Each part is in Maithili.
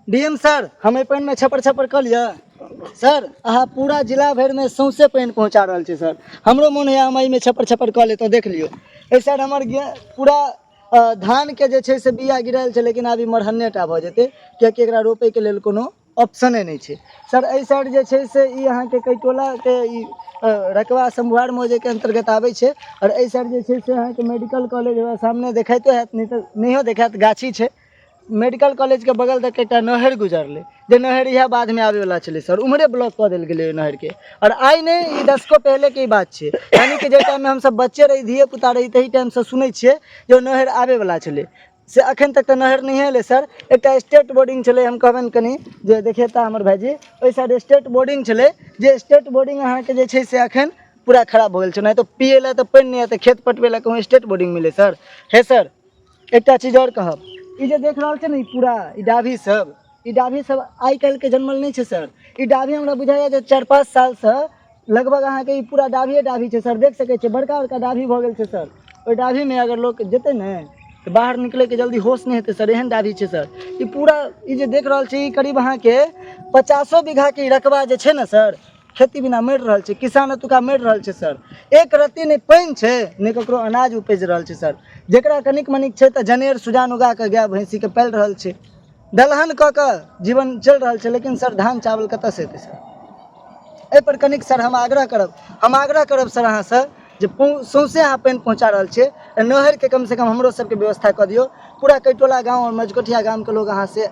डीएम सर, हम एहि पानिमे छपर छपर कऽ लिअ सर। अहाँ पूरा जिला भरिमे सौंसे पानि पहुँचा रहल छी सर। हमरो मोन होइए हम एहिमे छपर छपर कऽ लेतहुँ। देख लियौ, एहि साइड हमर पूरा धानके जे छै से बिया गिरल छै, लेकिन आब ई मरहन्ने टा भऽ जेतै, किएकि एकरा रोपैके लेल कोनो ऑप्शने नहि छै सर। एहि साइड जे छै से ई अहाँके कैटोलाके ई रकबा शंभुआर मौजेके अन्तर्गत आबै छै। आओर एहि साइड जे छै से अहाँके मेडिकल कॉलेज सामने देखाइतो हैत, नहि तऽ नहियो देखायत, गाछी छै। मेडिकल कॉलेजके बगल दऽ कऽ एकटा नहरि गुजरलै, जे नहरि इएह बाधमे आबैवला छलै सर, उम्हरे ब्लॉक कऽ देल गेलै ओहि नहरिके। आओर आइ नहि, ई दशको पहिलेके ई बात छै, यानि कि जाहि टाइममे हमसभ बच्चे रही, धिये पुता रही, ताहि टाइमसँ सुनै छियै जे ओ नहरि आबैवला छलै, से एखन तक तऽ नहरि नहिए एलै सर। एकटा स्टेट बोर्डिंग छलै, हम कहबनि कनि जे देखेता हमर भाइजी, ओहि साइड स्टेट बोर्डिंग छलै, जे स्टेट बोर्डिंग अहाँके जे छै से एखन पूरा खराब भऽ गेल छै। नहि तऽ पियै लए तऽ पानि नहि तऽ खेत पटबै लए कहूँ स्टेट बोर्डिंग मिलै सर? हे सर, एकटा चीज आओर कहब, ई जे देख रहल छै ने ई पूरा ई डाभी सब, ई डाभी सब आइ काल्हिके जनमल नहि छै सर। ई डाभी हमरा बुझाइए जे 4-5 सालसँ लगभग अहाँके ई पूरा डाभिए डाभी छै सर। देख सकै छियै, बड़का बड़का डाभी भऽ गेल छै सर। ओहि डाभीमे अगर लोक जेतै ने तऽ बाहर निकलैके जल्दी होश नहि हेतै सर, एहन डाभी छै सर। ई पूरा ई जे देख रहल छी, ई करीब अहाँके 50 बीघाके ई रकबा जे छै ने सर, खेती बिना मरि रहल छै, किसान एतुका मरि रहल छै सर। एक रत्ती नहि पानि छै, नहि ककरो अनाज उपजि रहल छै सर। जकरा कनिक मनिक छै तऽ जनेर सुजान उगा कऽ गाय भैँसीके पालि रहल छै, दलहन कऽ कऽ जीवन चलि रहल छै, लेकिन सर धान चावल कतऽसँ हेतै सर? एहिपर कनिक सर हम आग्रह करब, हम आग्रह करब सर अहाँसँ जे सौँसे अहाँ पानि पहुँचा रहल छियै, नहरिके कमसँ कम हमरो सबके व्यवस्था कऽ दियौ। पूरा कैटोला गाँव आओर मजकोठिया गामके लोक अहाँसँ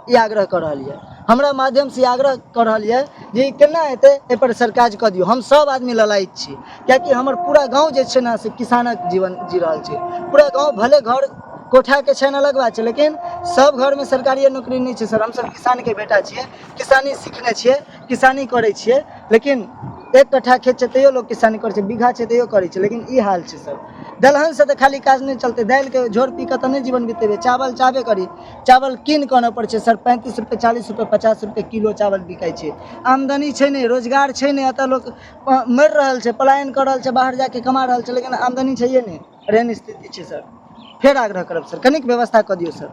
ई आग्रह कऽ रहल यऽ, हमरा माध्यमसँ ई आग्रह कऽ रहल यऽ जे ई केना हेतै, एहिपर सर काज कऽ दियौ। हम सब आदमी ललायित छी, किएकि हमर पूरा गाँव जे छै ने से किसानक जीवन जी रहल छै। पूरा गाँव भले घर कोठाके छनि अलग बात छै, लेकिन सब घरमे सरकारिए नौकरी नहि छै सर। हमसब किसानके बेटा छियै, किसानी सिखने छियै, किसानी करै छियै, लेकिन 1 कट्ठा खेत छै तैयो लोक किसानी करै छै, बीघा छै तैयो करै छै, लेकिन ई हाल छै सर। दलहनसँ तऽ खाली काज नहि चलतै, दालिके झोर पी कऽ तऽ नहि जीवन बितेबै, चावल चाहबे करी, चावल कीन कऽ आनऽ पड़ै छै सर। 35 रुपैए, 40 रुपैए, 50 रुपैए किलो चावल बिकाइ छै। आमदनी छै नहि, रोजगार छै नहि, एतऽ लोक मरि रहल छै, पलायन कऽ रहल छै, बाहर जाके कमा रहल छै, लेकिन आमदनी छैहे नहि, एहन स्थिति छै सर। फेर आग्रह करब सर, कनिक व्यवस्था कऽ दियौ सर।